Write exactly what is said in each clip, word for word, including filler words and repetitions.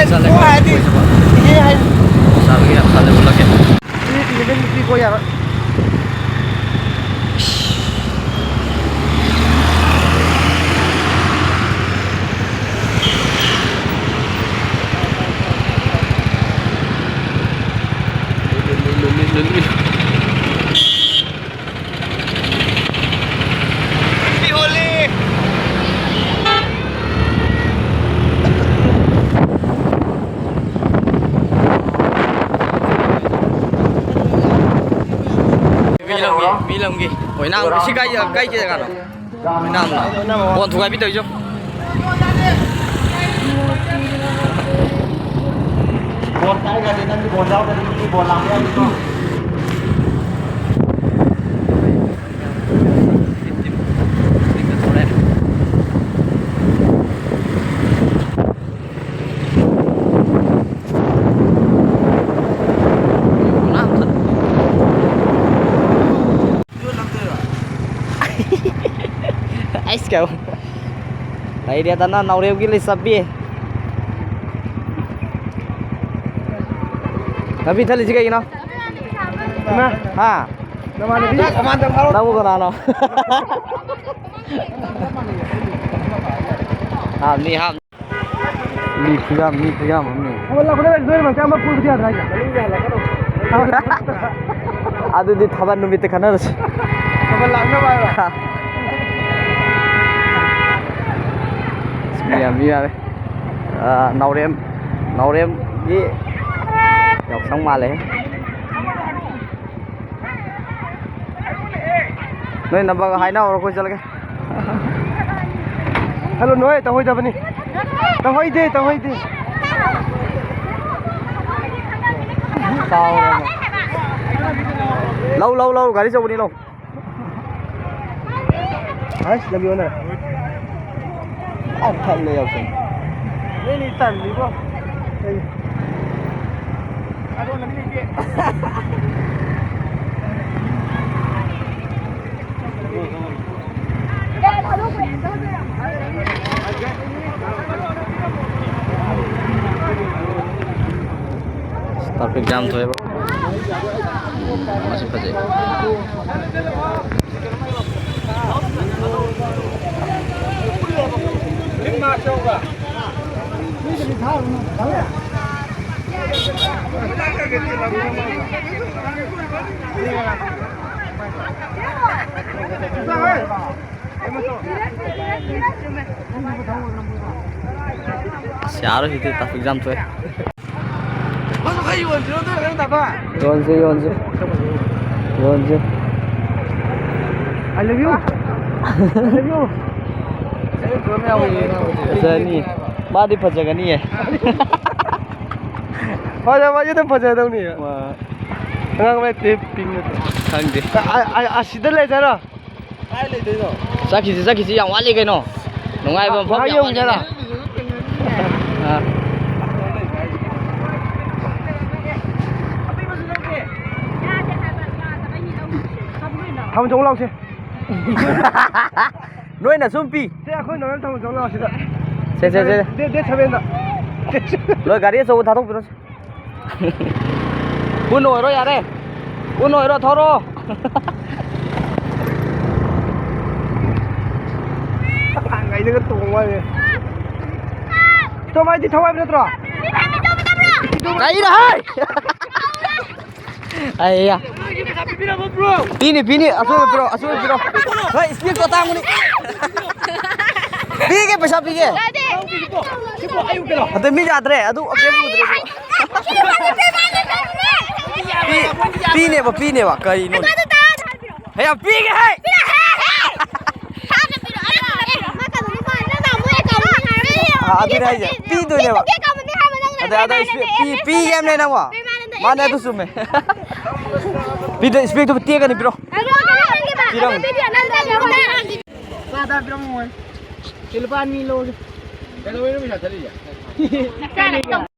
ꯆꯠꯂꯦ꯫ ꯍꯥꯏꯗꯤ ꯏꯆꯦ ꯍꯥꯏ꯫ ꯁꯥꯕꯒꯤ ꯌꯥꯝ ꯁꯥꯠꯂꯦ, ꯎꯠꯂꯛꯀꯦ꯫ ꯁꯤ ꯏꯂꯦꯚꯦꯟ ꯐꯤꯐꯇꯤ ꯀꯣꯏ ꯌꯥꯔꯣꯏ꯫ ꯃꯤ ꯂꯝꯒꯤ, ꯃꯤ ꯂꯝꯒꯤ ꯑꯣꯏꯅꯥꯝ꯫ ꯁꯤ ꯀꯥꯏ, ꯀꯥꯏ ꯖꯒꯥꯅꯣ? ꯑꯣꯏꯅꯥꯝ꯫ ꯕꯣꯟ ꯊꯨꯒꯥꯏꯕꯤ ꯇꯧꯔꯤꯁꯦ꯫ ꯕꯣꯜ ꯄꯥꯏꯈ꯭ꯔꯗꯤ ꯅꯪꯗꯤ ꯕꯣꯜ ꯌꯥꯎꯗ꯭ꯔꯗꯤ ꯃꯤ ꯕꯣꯜ ꯂꯥꯛꯄ ꯌꯥꯗꯦꯀꯣ꯫ ꯑꯩꯁ ꯀꯧ꯫ ꯂꯩꯔꯦꯗꯅ ꯅꯥꯎꯔꯦꯝꯒꯤ ꯂꯩꯁꯥꯕꯤ꯫ ꯂꯝꯕꯤ ꯊꯠꯂꯤꯁꯤ ꯀꯩꯒꯤꯅꯣ? ꯏꯃꯥ, ꯍꯥ? ꯅꯃꯥꯟꯅꯕꯤ? ꯅꯪꯕꯨ ꯀꯅꯥꯅꯣ? ꯍꯥꯞꯅꯤ, ꯍꯥꯞꯅꯤ꯫ ꯃꯤ ꯈꯨꯌꯥꯝ, ꯃꯤ ꯈꯨꯌꯥꯝ ꯑꯃꯅꯤ꯫ ꯊꯥꯕꯜ ꯂꯥꯛꯄꯗ ꯅꯣꯏ ꯃꯔꯛꯇ ꯑꯃ ꯄꯨꯕꯗꯤ ꯌꯥꯗ꯭ꯔꯥ ꯍꯥꯏꯁꯦ? ꯃꯅꯨꯡꯗ ꯍꯜꯂꯛꯀꯅꯨ꯫ ꯑꯗꯨꯗꯤ ꯊꯥꯕꯜ ꯅꯨꯃꯤꯠꯇ ꯈꯟꯅꯔꯁꯤ꯫ ꯊꯥꯕꯜ ꯂꯥꯛꯅꯕ ꯍꯥꯏꯔꯣ? ꯃꯤ ꯌꯥꯝ, ꯃꯤ ꯌꯥꯝꯃꯦ꯫ ꯑꯥ, ꯅꯥꯎꯔꯦꯝ, ꯅꯥꯎꯔꯦꯝꯒꯤ ꯌꯥꯎꯁꯪ ꯃꯥꯜꯂꯦ꯫ ꯅꯣꯏ ꯅꯝꯕꯔꯒ ꯍꯥꯏꯅꯍꯧꯔꯣ, ꯑꯩꯈꯣꯏ ꯆꯠꯂꯒꯦ꯫ ꯍꯜꯂꯣ, ꯅꯣꯏ ꯇꯧꯍꯣꯏꯗꯕꯅꯤ꯫ ꯇꯧꯍꯣꯏꯗꯦ, ꯇꯧꯍꯣꯏꯗꯦ꯫ ꯂꯧ, ꯂꯧ, ꯂꯧ, ꯒꯥꯔꯤ ꯑꯆꯧꯕꯅꯤ, ꯂꯧ꯫ ꯑꯁ, ꯂꯝꯕꯤ ꯑꯣꯟꯅꯔꯦ꯫ ꯑꯥ, ꯊꯠꯂꯦ ꯌꯥꯎꯁꯪ꯫ ꯅꯣꯏꯅꯤ ꯇꯜꯂꯤꯕꯣ꯫ ꯑꯩ Traffic jam ꯊꯣꯛꯑꯦꯕ꯫ ꯎꯝ, ꯃꯁꯤ ꯐꯖꯩ꯫ ꯑꯁ, ꯌꯥꯔꯣꯏ, ꯁꯤꯗꯤ traffic jam ꯊꯣꯛꯑꯦ꯫ ꯌꯣꯟꯁꯦ, ꯌꯣꯟꯁꯦ꯫ ꯌꯣꯟꯁꯦ꯫ I love you. I love you. ꯐꯖꯅꯤ꯫ ꯃꯥꯗꯤ ꯐꯖꯒꯅꯤꯌꯦ꯫ ꯐꯖꯕ ꯍꯥꯏꯁꯦ ꯑꯗꯨꯝ ꯐꯖꯗꯧꯅꯤ꯫ ꯃꯥ ꯑꯉꯥꯡ ꯂꯩꯇꯦ, ꯄꯤꯡ ꯅꯠꯇꯦ꯫ ꯈꯪꯗꯦ꯫ ꯑ-, ꯑ-, ꯑ-, ꯑꯁꯤꯗ ꯂꯩꯖꯔꯣ꯫ ꯀꯥꯏ ꯂꯩꯗꯣꯏꯅꯣ? ꯆꯠꯈꯤꯁꯤ, ꯆꯠꯈꯤꯁꯤ, ꯌꯥꯝ ꯋꯥꯠꯂꯤ ꯀꯩꯅꯣ꯫ ꯅꯨꯡꯉꯥꯏꯕ ꯃꯐꯝ ꯉꯥꯏꯍꯥꯛ ꯌꯥꯝ ꯌꯧꯁꯦ ꯋꯥꯠꯂꯤꯅꯦ꯫ ꯍꯥꯏꯔꯣ? ꯑꯥ꯫ ꯊꯥꯕꯜ ꯆꯣꯡ ꯂꯥꯎꯁꯦ꯫ ꯅꯣꯏꯅ ꯁꯨꯝ ꯄꯤ꯫ ꯁꯦ, ꯑꯩꯈꯣꯏ ꯅꯣꯔꯃꯦꯜ ꯊꯥꯕꯜ ꯆꯣꯡ ꯂꯥꯎ ꯁꯤꯗ꯫ ꯁꯦ, ꯁꯦ, ꯁꯦ꯫ Date, date seven ꯗ꯫ ꯅꯣꯏ ꯒꯥꯔꯤ ꯑꯆꯧꯕ ꯊꯥꯗꯣꯛꯄꯤꯔꯣ꯫ ꯄꯨꯟꯅ ꯑꯣꯏꯔꯣ ꯌꯥꯔꯦ꯫ ꯄꯨꯟꯅ ꯑꯣꯏꯔꯣ, ꯊꯧꯔꯣ꯫ ꯊꯥꯡꯒꯩꯗꯒ ꯇꯣꯡꯕ ꯋꯥꯅꯤ꯫ ꯇꯣꯝ ꯍꯥꯏꯗꯤ ꯊꯧ ꯍꯥꯏꯕ ꯅꯠꯇ꯭ꯔꯣ? ꯀꯩꯅꯣ ꯍꯥꯏ? ꯑꯩꯌꯥ꯫ ꯄꯤꯅꯤ, ꯄꯤꯅꯤ꯫ ꯑꯆꯣꯏꯕ ꯄꯤꯔꯣ, ꯑꯆꯣꯏꯕ ꯄꯤꯔꯣ꯫ ꯍꯣꯏ, ꯏꯁꯄꯦꯛꯇꯣ ꯑꯇꯥꯡꯕꯅꯤ꯫ ꯄꯤꯒꯦ, ꯄꯩꯁꯥ ꯄꯤꯒꯦ꯫ ꯑꯗꯨ ꯃꯤ ꯌꯥꯗ꯭ꯔꯦ꯫ ꯑꯗꯨ ꯀꯩꯝ ꯎꯗ꯭ꯔꯦ꯫ ꯄꯤ-, ꯄꯤꯅꯦꯕ, ꯄꯤꯅꯦꯕ꯫ ꯀꯔꯤꯅꯣ? ꯍꯌꯥ ꯄꯤꯒꯦ ꯍꯥꯏ꯫ ꯑ, ꯑꯗꯨꯅꯦ ꯍꯥꯏꯁꯦ꯫ ꯄꯤꯗꯣꯏꯅꯦꯕ꯫ ꯑꯗ, ꯑꯗ ꯏꯁꯄꯦꯛ ꯄꯤ-, ꯄꯤꯒꯦ ꯍꯥꯏꯕꯅꯦ ꯅꯪꯕꯣ꯫ ꯃꯥꯅꯦ, ꯑꯗꯨ ꯆꯨꯝꯃꯦ꯫ ꯄꯤꯗ-, ꯏꯁꯄꯦꯛꯇꯨ ꯇꯦꯛꯀꯅꯤ, ꯄꯤꯔꯣ꯫ ꯄꯤꯔꯝꯃꯣ꯫ ꯆꯥ ꯇꯔꯥ ꯄꯤꯔꯝꯃꯣ꯫ ꯁꯤ ꯂꯨꯄꯥ ꯑꯅꯤ ꯂꯧꯔꯒꯦ꯫ ꯀꯩꯗꯧꯕꯩꯅꯣ ꯄꯩꯁꯥ ꯊꯠꯂꯤꯁꯦ?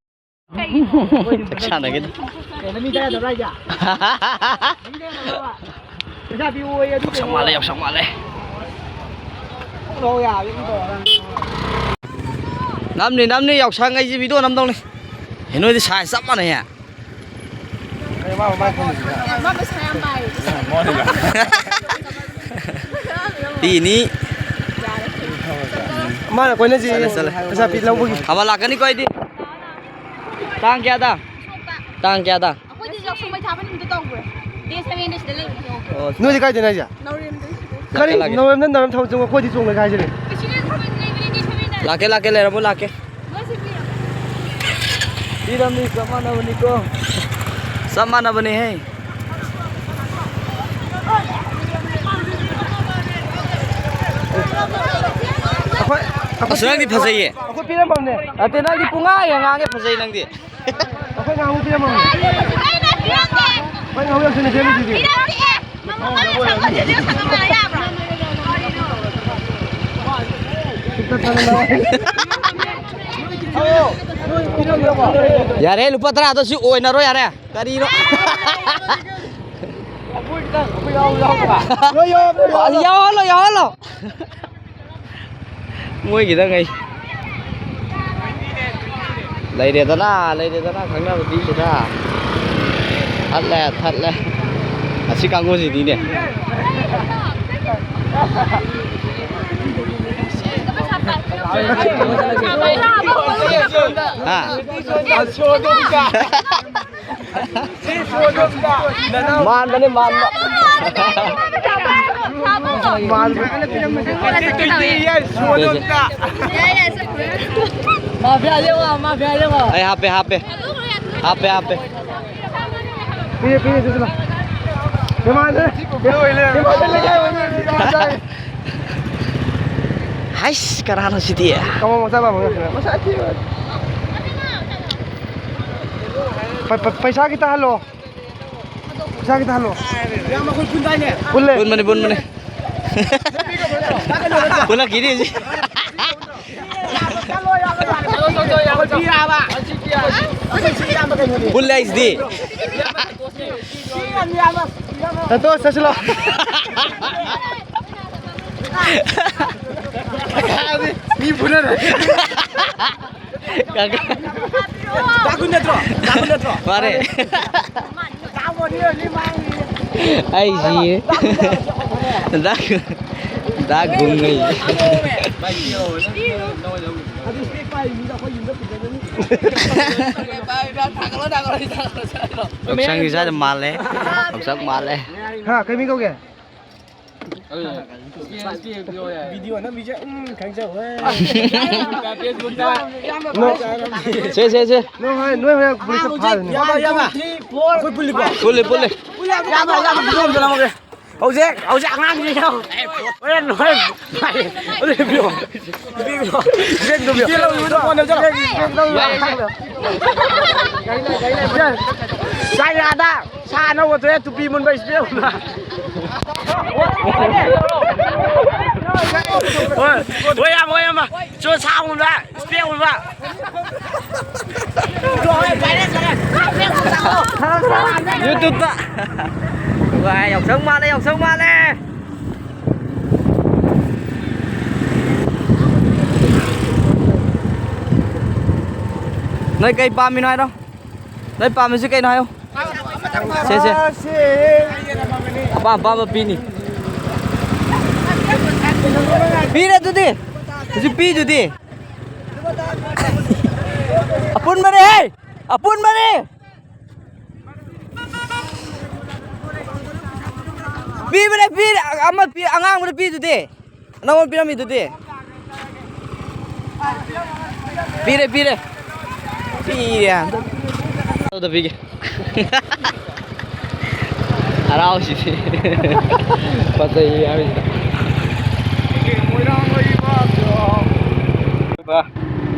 ꯆꯥꯅꯒꯦ꯫ ꯀꯩꯅꯣ ꯃꯤ ꯇꯔꯥ ꯇꯧꯔ ꯍꯥꯏꯁꯦ? ꯃꯤ ꯇꯔꯥ ꯇꯧꯔꯕ? ꯄꯩꯁꯥ ꯄꯤꯌꯣꯌꯦ, ꯑꯗꯨ ꯌꯥꯎꯁꯪ ꯀꯩꯅꯣ ꯃꯥꯜꯂꯦ, ꯌꯥꯎꯁꯪ ꯃꯥꯜꯂꯦ꯫ ꯂꯧ ꯌꯥꯕ ꯃꯤ ꯇꯧꯔꯒ꯫ ꯅꯝꯅꯤ, ꯅꯝꯅꯤ, ꯌꯥꯎꯁꯪ ꯑꯩꯁꯦ video ꯅꯝꯗꯧꯅꯤ꯫ ꯍꯦ, ꯅꯣꯏꯗꯤ size ꯆꯞ ꯃꯥꯟꯅꯩꯌꯦ꯫ ꯃꯥ ꯃꯃꯥꯏ ꯈꯨꯝꯃꯤꯁꯤꯅ꯫ ꯃꯥ ꯄꯩꯁꯥ ꯌꯥꯝ ꯄꯥꯏ꯫ ꯄꯤꯅꯤ꯫ ꯃꯥꯅ ꯀꯣꯏꯅꯁꯤ꯫ ꯆꯠꯂꯦ, ꯆꯠꯂꯦ꯫ ꯄꯩꯁꯥ ꯄꯤ ꯂꯧꯕꯒꯤ꯫ ꯑꯃ ꯂꯥꯛꯀꯅꯤꯀꯣ ꯑꯩꯗꯤ꯫ ꯇꯥꯡ ꯀꯌꯥꯗ? ꯇꯥꯡ ꯀꯌꯥꯗ? ꯑꯩꯈꯣꯏꯗꯤ ꯌꯥꯎꯁꯪ ꯃꯩ ꯊꯥꯕ ꯅꯨꯃꯤꯠꯇ ꯇꯧꯈ꯭ꯔꯦ꯫ ꯗꯦꯠ ꯁꯚꯦꯟꯗ ꯁꯤꯗ ꯂꯩꯕ꯫ ꯑꯣ, ꯅꯣꯏꯗꯤ ꯀꯥꯏꯗꯩꯅꯣ ꯍꯥꯏꯁꯦ? ꯅꯥꯎꯔꯦꯝꯗꯩ꯫ ꯀꯔꯤ? ꯂꯥꯛꯀꯦ, ꯂꯥꯛꯀꯦ꯫ ꯅꯥꯎꯔꯦꯝꯗ ꯅꯥꯎꯔꯦꯝ ꯊꯕꯛ ꯆꯪꯉꯣ, ꯑꯩꯈꯣꯏꯗꯤ ꯆꯣꯡꯉꯦ ꯀꯥꯏ ꯍꯥꯏꯖꯔꯤ꯫ ꯂꯥꯛꯀꯦ, ꯂꯥꯛꯀꯦ, ꯂꯩꯔꯝꯃꯣ, ꯂꯥꯛꯀꯦ꯫ ꯄꯤꯔꯝꯅꯤ, ꯆꯞ ꯃꯥꯟꯅꯕꯅꯤꯀꯣ꯫ ꯆꯞ ꯃꯥꯟꯅꯕꯅꯦꯍꯦ꯫ ꯑꯩꯈꯣꯏ, ꯑꯩꯈꯣꯏ ꯑꯁ, ꯅꯪꯗꯤ ꯐꯖꯩꯌꯦ꯫ ꯑꯩꯈꯣꯏ ꯄꯤꯔꯝꯃꯕꯅꯦ꯫ ꯅꯠꯇꯦ, ꯅꯪꯗꯤ ꯄꯨꯡꯉꯥꯡ ꯍꯦꯛ ꯉꯥꯡꯉꯦ, ꯐꯖꯩ ꯅꯪꯗꯤ꯫ ꯑꯩꯈꯣꯏ ꯉꯥꯡꯕ ꯄꯤꯔꯝꯃꯕꯅꯦ꯫ ꯑꯩꯈꯣꯏ ꯉꯥꯡꯕ ꯌꯥꯝ ꯊꯨꯅ ꯆꯦꯜꯂꯤꯁꯤꯗꯤ꯫ ꯌꯥꯔꯦ, ꯂꯨꯄꯥ ꯇꯔꯥꯗꯣ ꯁꯤ ꯑꯣꯏꯅꯔꯣ ꯌꯥꯔꯦ꯫ ꯀꯔꯤꯅꯣ? ꯌꯥꯎꯍꯜꯂꯣ, ꯌꯥꯎꯍꯜꯂꯣ꯫ ꯃꯣꯏꯒꯤꯗ ꯉꯩ ꯂꯩꯔꯦꯗꯅ, ꯂꯩꯔꯦꯗꯅ, ꯈꯪꯅꯕꯗꯤ ꯁꯤꯗ꯫ ꯊꯠꯂꯦ, ꯊꯠꯂꯦ꯫ ꯑꯁꯤ ꯀꯥꯡꯕꯨꯁꯤꯗꯤꯅꯦ꯫ ꯍꯥ? ꯃꯥꯟꯕꯅꯦ, ꯃꯥꯟꯕ꯫ ꯃꯥꯟꯕ꯫ ꯑꯩ ꯍꯥꯞꯄꯦ, ꯍꯥꯞꯄꯦ꯫ ꯍꯥꯞꯄꯦ, ꯍꯥꯞꯄꯦ꯫ ꯄꯤꯔꯦ, ꯄꯤꯔꯦ, ꯆꯠꯁꯤꯜꯂꯣ꯫ ꯃꯃꯥꯡꯗ, ꯃꯃꯥꯡꯗ ꯂꯩꯀꯥꯏ ꯑꯣꯏꯅ ꯍꯥꯏꯁ, ꯀꯅꯥꯅꯣ ꯁꯤꯗꯤ? ꯀꯃꯣ ꯃꯆꯥ ꯄꯥꯝꯕ ꯉꯥꯛꯇꯅꯦ꯫ ꯃꯁꯛ ꯊꯤꯕ꯫ ꯄ-, ꯄ-, ꯄꯩꯁꯥ ꯈꯤꯇ ꯍꯜꯂꯣ꯫ ꯄꯩꯁꯥ ꯈꯤꯇ ꯍꯜꯂꯣ꯫ ꯄꯨꯜꯂꯦ꯫ ꯄꯨꯟꯕꯅꯤ, ꯄꯨꯟꯕꯅꯤ꯫ ꯄꯨꯜꯂꯛꯈꯤꯅꯤ ꯍꯧꯖꯤꯛ꯫ ꯄꯨꯜꯂꯦ ꯍꯥꯏꯁꯤꯗꯤ꯫ ꯁꯟꯇꯣꯁ, ꯆꯠꯁꯤꯜꯂꯣ꯫ ꯃꯤ ꯐꯨꯅꯔꯦ꯫ ꯀꯥꯀꯥ꯫ ꯗꯥ ꯒꯨꯟ ꯅꯠꯇ꯭ꯔꯣ? ꯗꯥ ꯒꯨꯟ ꯅꯠꯇ꯭ꯔꯣ? ꯃꯥꯅꯦ꯫ ꯑꯩ ꯁꯤꯔꯦ꯫ ꯗꯥꯛ ꯗꯥꯛ ꯒꯨꯡꯉꯩ꯫ ꯌꯥꯎꯁꯪꯒꯤ ꯁ꯭ꯋꯥꯏꯗ ꯃꯥꯜꯂꯦ꯫ ꯌꯥꯎꯁꯪ ꯃꯥꯜꯂꯦ꯫ ꯍꯥ, ꯀꯩ ꯃꯤ ꯀꯧꯒꯦ? ꯚꯤꯗꯤꯑꯣ ꯅꯝꯃꯤꯁꯦ, ꯎꯝ, ꯈꯪꯖꯧꯍꯦ꯫ ꯁꯦ, ꯁꯦ, ꯁꯦ꯫ ꯅꯣꯏ ꯍꯣꯔꯦꯟ, ꯅꯣꯏ ꯍꯣꯔꯦꯟ ꯄꯨꯂꯤꯁꯇ ꯐꯥꯗꯣꯏꯅꯦ꯫ ꯌꯥꯝꯕ, ꯌꯥꯝꯕ꯫ ꯑꯩꯈꯣꯏ ꯄꯨꯜꯂꯤꯀꯣ? ꯄꯨꯜꯂꯤ, ꯄꯨꯜꯂꯤ꯫ ꯌꯥꯝꯕ, ꯌꯥꯝꯕ, ꯚꯤꯗꯤꯑꯣ ꯑꯝꯇ ꯅꯝꯃꯒꯦ꯫ ꯍꯧꯖꯤꯛ, ꯍꯧꯖꯤꯛ ꯑꯉꯥꯡꯁꯤꯡ ꯌꯥꯎ-, ꯍꯣꯔꯦꯟ, ꯍꯣꯔꯦꯟ꯫ ꯍꯧꯖꯤꯛ ꯄꯤꯌꯣ꯫ ꯍꯧꯖꯤꯛ ꯄꯤꯌꯣ꯫ ꯍꯧꯖꯤꯛ ꯄꯤꯌꯣ꯫ ꯍꯧꯖꯤꯛ ꯄꯤꯌꯣ꯫ ꯆꯥ ꯌꯥꯗ꯫ ꯁꯥ ꯑꯅꯧꯕ ꯊꯣꯛꯑꯦ, ꯇꯨꯄꯤ ꯃꯨꯟꯕ ꯏꯁꯄ꯭ꯔꯦ ꯑꯃ꯫ ꯍꯣꯏ, ꯍꯣꯏ, ꯌꯥꯝ, ꯍꯣꯏ, ꯌꯥꯝ꯫ ꯆꯣ, ꯁꯥ ꯃꯨꯟꯕ ꯏꯁꯄ꯭ꯔꯦ ꯃꯨꯟꯕ꯫ YouTube-ꯇ꯫ ꯋꯥ, ꯌꯥꯎꯁꯪ ꯃꯥꯜꯂꯦ, ꯌꯥꯎꯁꯪ ꯃꯥꯜꯂꯦ꯫ ꯅꯣꯏ ꯀꯩ ꯄꯥꯝꯃꯤꯅꯣ ꯍꯥꯏꯔꯣ? ꯅꯣꯏ ꯄꯥꯝꯃꯤꯁꯤ ꯀꯩꯅꯣ ꯍꯥꯏꯌꯣ꯫ ꯁꯦ, ꯁꯦ꯫ ꯑꯄꯥꯝ ꯑꯄꯥꯝꯕ ꯄꯤꯅꯤ꯫ ꯄꯤꯔꯦ ꯑꯗꯨꯗꯤ꯫ ꯍꯧꯖꯤꯛ ꯄꯤꯗꯨꯗꯤ꯫ ꯑꯄꯨꯟꯕꯅꯦ ꯍꯦ! ꯑꯄꯨꯟꯕꯅꯦ! ꯄꯤꯕꯅꯦ, ꯄꯤꯔꯦ꯫ ꯑꯃ ꯄꯤ-, ꯑꯉꯥꯡꯕꯗ ꯄꯤꯗꯨꯗꯤ꯫ ꯅꯉꯣꯟ ꯄꯤꯔꯝꯃꯤꯗꯨꯗꯤ꯫ ꯄꯤꯔꯦ, ꯄꯤꯔꯦ꯫ ꯄꯤꯔꯦ꯫ ꯑꯗꯨꯗ ꯄꯤꯒꯦ꯫ ꯍꯔꯥꯎꯁꯤꯗꯤ꯫ ꯐꯖꯩ ꯍꯥꯏꯕꯁꯤꯗ꯫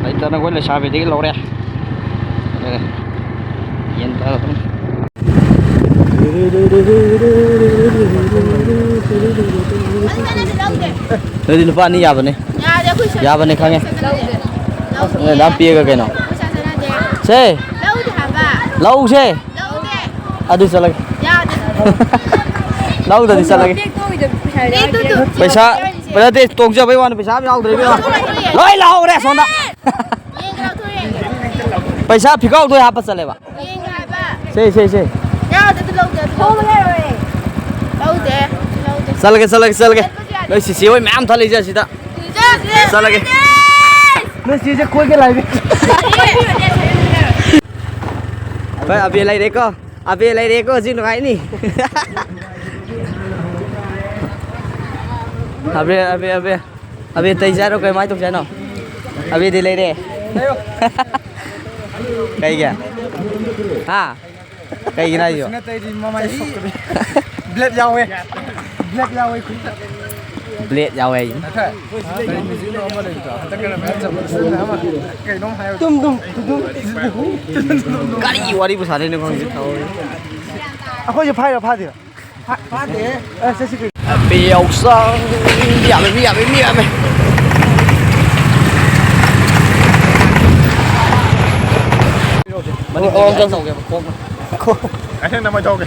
ꯂꯩꯇꯅ ꯑꯩꯈꯣꯏ ꯂꯩꯁꯥꯕꯤꯗꯒꯤ ꯂꯧꯔꯦ꯫ ꯑꯗꯨꯅꯦ꯫ ꯌꯦꯟ ꯇꯥꯔ ꯑꯗꯨꯝ꯫ ꯅꯣꯏꯗꯤ ꯂꯨꯄꯥ ꯑꯅꯤ ꯌꯥꯕꯅꯦ꯫ ꯌꯥꯗꯦ, ꯑꯩꯈꯣꯏ ꯁꯦ-, ꯌꯥꯕꯅꯦ, ꯈꯪꯉꯦ꯫ ꯂꯧꯗꯦ꯫ ꯅꯣꯏ ꯑꯗꯥꯝ ꯄꯤꯔꯒ ꯀꯩꯅꯣ? ꯑꯩꯈꯣꯏ ꯁꯦ ꯆꯠꯅꯗꯦ꯫ ꯁꯦ꯫ ꯂꯧꯗꯦ ꯍꯥꯏꯕ꯫ ꯂꯧꯁꯦ꯫ ꯂꯧꯗꯦ꯫ ꯑꯗꯨ ꯆꯠꯂꯒꯦ꯫ ꯌꯥꯗꯦ꯫ ꯂꯧꯗ꯭ꯔꯗꯤ ꯆꯠꯂꯒꯦ꯫ ꯄꯦꯛꯇꯣ ꯑꯣꯏꯗꯕ ꯄꯩꯁꯥ ꯌꯥꯎꯗꯦ꯫ ꯄꯩꯁꯥ, ꯄꯩꯁꯥ ꯅꯠꯇꯦ, ꯇꯣꯡꯖꯕꯩ ꯋꯥꯅꯤ, ꯄꯩꯁꯥ ꯑꯃ ꯌꯥꯎꯗ꯭ꯔꯦ ꯏꯕꯦꯝꯃ꯫ ꯂꯧꯊꯣꯛꯑꯦ꯫ ꯂꯣꯏ ꯂꯧꯍꯧꯔꯦ ꯑꯁꯣꯝꯗ꯫ ꯌꯦꯡꯒꯦ, ꯂꯧꯊꯣꯛꯑꯦ꯫ ꯄꯩꯁꯥ ꯐꯤꯈꯥꯎꯗꯣ ꯍꯥꯞꯄ ꯆꯠꯂꯦꯕ꯫ ꯌꯦꯡꯒꯦ ꯍꯥꯏꯕ꯫ ꯁꯦ, ꯁꯦ, ꯁꯦ꯫ ꯌꯥꯗꯦ, ꯑꯗꯨ ꯊꯧꯕ ꯌꯥꯔꯣꯏ꯫ ꯂꯧꯗꯦ꯫ ꯂꯧꯗꯦ꯫ ꯆꯠꯂꯒꯦ, ꯆꯠꯂꯒꯦ, ꯆꯠꯂꯒꯦ꯫ ꯅꯣꯏ ꯆꯤꯆꯦ ꯍꯣꯏ ꯃꯌꯥꯝ ꯊꯠꯂꯛꯏꯁꯦ ꯑꯁꯤꯗ꯫ ꯆꯠꯂꯒꯦ꯫ ꯅꯣꯏ ꯆꯤꯆꯦ ꯀꯣꯏꯒꯦ ꯂꯥꯛꯏꯅꯦ꯫ ꯍꯣꯏ, ꯑꯕꯦ ꯂꯩꯔꯦꯀꯣ꯫ ꯑꯕꯦ ꯂꯩꯔꯦꯀꯣ, ꯍꯧꯖꯤꯛ ꯅꯨꯡꯉꯥꯏꯅꯤ꯫ ꯑꯕꯦ, ꯑꯕꯦ, ꯑꯕꯦ꯫ ꯑꯕꯦ ꯇꯩꯖꯦ ꯍꯥꯏꯔꯣ, ꯀꯃꯥꯏꯅ ꯇꯧꯁꯦ ꯍꯥꯏꯅꯣ? ꯑꯕꯦꯗꯤ ꯂꯩꯔꯦ꯫ ꯀꯩꯒꯤ? ꯍꯥ? ꯀꯩꯒꯤꯅꯣ ꯍꯥꯏꯁꯤꯕꯣ? ꯁꯤꯅ ꯇꯩꯔꯤ ꯃꯃꯥꯏ ꯁꯣꯛꯀꯅꯤ꯫ ꯕ꯭ꯂꯦꯗ ꯌꯥꯎꯋꯦ꯫ ꯕ꯭ꯂꯦꯗ ꯌꯥꯎꯋꯦ ꯈꯨꯠꯇ꯫ ꯕ꯭ꯂꯦꯗ ꯌꯥꯎꯋꯦ ꯍꯥꯏꯁꯤꯅꯤ꯫ ꯅꯠꯇ꯭ꯔ? ꯀꯔꯤ ꯃ꯭ꯌꯨꯖꯤꯛꯅꯣ ꯑꯃ ꯂꯩꯕꯗꯣ? ꯍꯟꯗꯛ ꯀꯩꯅꯣ ꯃꯌꯥꯝ ꯆꯠꯄꯗꯣ, ꯁꯤꯅ ꯑꯃ ꯀꯩꯅꯣꯝ ꯍꯥꯏꯕꯗꯣ꯫ ꯇꯨꯝ, ꯇꯨꯝ, ꯇꯨꯝ, ꯇꯨꯝ꯫ ꯀꯔꯤ ꯋꯥꯔꯤꯕꯨ ꯁꯥꯟꯅꯩꯅꯣ ꯈꯪꯗꯦ꯫ ꯑꯩꯈꯣꯏꯁꯦ ꯐꯥꯏꯔ ꯐꯥꯗꯦ? ꯐꯥꯗꯦ꯫ ꯑꯦ, ꯆꯠꯁꯤ ꯀꯩꯅꯣ꯫ ꯍꯥꯄꯤ ꯌꯥꯎꯁꯪ꯫ ꯃꯤ ꯌꯥꯝꯃꯦ, ꯃꯤ ꯌꯥꯝꯃꯦ, ꯃꯤ ꯌꯥꯝꯃꯦ꯫ ꯃꯅꯤꯡꯗꯒꯤ ꯑꯣ, ꯑꯩ ꯇꯧꯒꯦꯕ, ꯈꯣꯡꯅ꯫ ꯑꯩꯅ ꯅꯃꯥꯏ ꯇꯧꯒꯦ꯫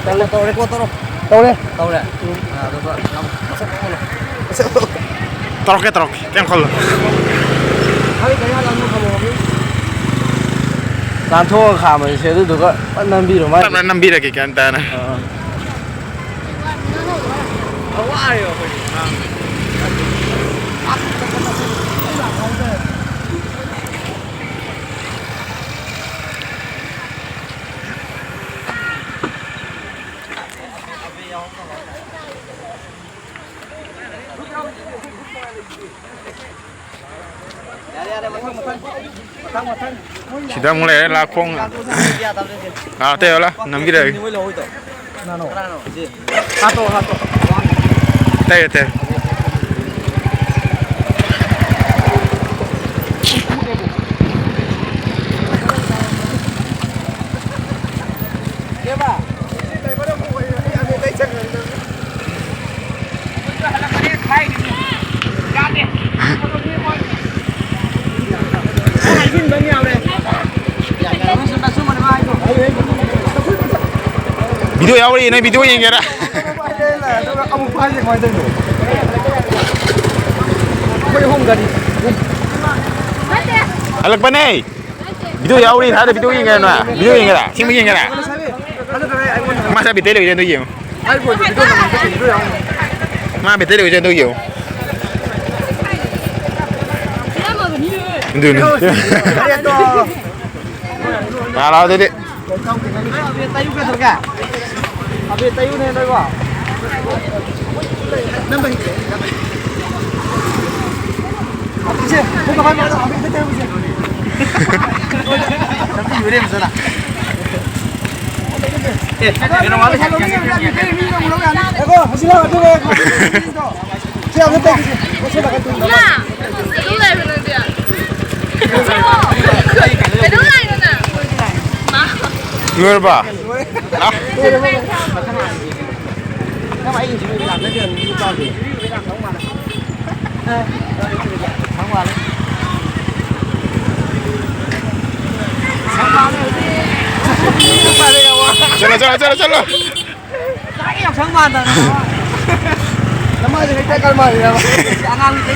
ꯇꯧꯔꯦ, ꯇꯧꯔꯦ, ꯀꯣ ꯇꯧꯔꯣ꯫ ꯇꯧꯔꯦ꯫ ꯇꯧꯔꯦ꯫ ꯎꯝ꯫ ꯑꯥ, ꯑꯗꯨꯒ ꯌꯥꯝ ꯃꯁꯛ ꯃꯑꯣꯡ ꯇꯧꯔꯛꯀꯦ, ꯇꯧꯔꯛꯀꯦ, ꯀꯩꯝ ꯈꯜꯂꯨ꯫ ꯍꯥꯏ, ꯀꯩ ꯍꯥꯏꯔꯛꯑꯅꯣ ꯈꯪꯉꯣ꯫ ꯅꯥꯟꯊꯣꯛꯑꯒ ꯈꯥꯝꯃꯁꯦ, ꯑꯗꯨꯗꯨꯒ ꯐꯠ ꯅꯝꯕꯤꯔꯣ ꯃꯥꯏ꯫ ꯇꯞꯅ ꯅꯝꯕꯤꯔꯒꯦ, ꯒ꯭ꯌꯥꯟ ꯇꯥꯅ꯫ ꯑꯥ꯫ ꯁꯤꯗ ꯑꯃꯨꯛ ꯂꯩꯔꯦ ꯂꯥꯛꯈꯣꯡ꯫ ꯑꯥ, ꯑꯇꯩ ꯂꯥ ꯅꯝꯕꯤꯔꯒꯦ꯫ ꯀꯅꯥꯅꯣ? ꯍꯥꯠꯇꯣ, ꯍꯥꯠꯇꯣ꯫ ꯑꯇꯩ, ꯑꯇꯩ꯫ ꯚꯤꯗꯤꯑꯣ ꯌꯥꯎꯔꯤ, ꯅꯪ ꯚꯤꯗꯤꯑꯣ ꯌꯦꯡꯒꯦꯔꯥ? ꯍꯜꯂꯛꯄꯅꯦ꯫ ꯚꯤꯗꯤꯑꯣ ꯌꯥꯎꯔꯤ, ꯊꯥꯗ ꯚꯤꯗꯤꯑꯣ ꯌꯦꯡꯒꯦꯔꯥ ꯅꯣꯏ? ꯚꯤꯗꯤꯑꯣ ꯌꯦꯡꯒꯦꯔꯥ? ꯑꯁꯦꯡꯕ ꯌꯦꯡꯒꯦꯔꯥ? ꯃꯥ ꯉꯁꯥꯏ ꯕꯦꯇꯔꯤ ꯂꯩꯕꯁꯦ ꯑꯝꯇ ꯌꯦꯡꯉꯨ꯫ ꯃꯥ ꯕꯦꯇꯔꯤ ꯂꯩꯕꯁꯦ ꯑꯝꯇ ꯌꯦꯡꯉꯨ꯫ ꯑꯗꯨꯅꯤ꯫ ꯃꯥ ꯂꯥꯛꯑꯣ ꯑꯗꯨꯗꯤ꯫ ꯂꯣꯏꯔꯕ? ꯆꯠꯂꯣ, ꯆꯠꯂꯣ, ꯆꯠꯂꯣ, ꯆꯠꯂꯣ꯫ ꯆꯥꯛ ꯌꯥꯎꯁꯪ ꯃꯥꯟꯗꯅ꯫ ꯅꯃꯥꯏꯗꯣ ꯍꯦꯛꯇ ꯀꯔꯝ ꯃꯥꯜꯂꯤꯔꯕ? ꯑꯉꯥꯡꯒꯤ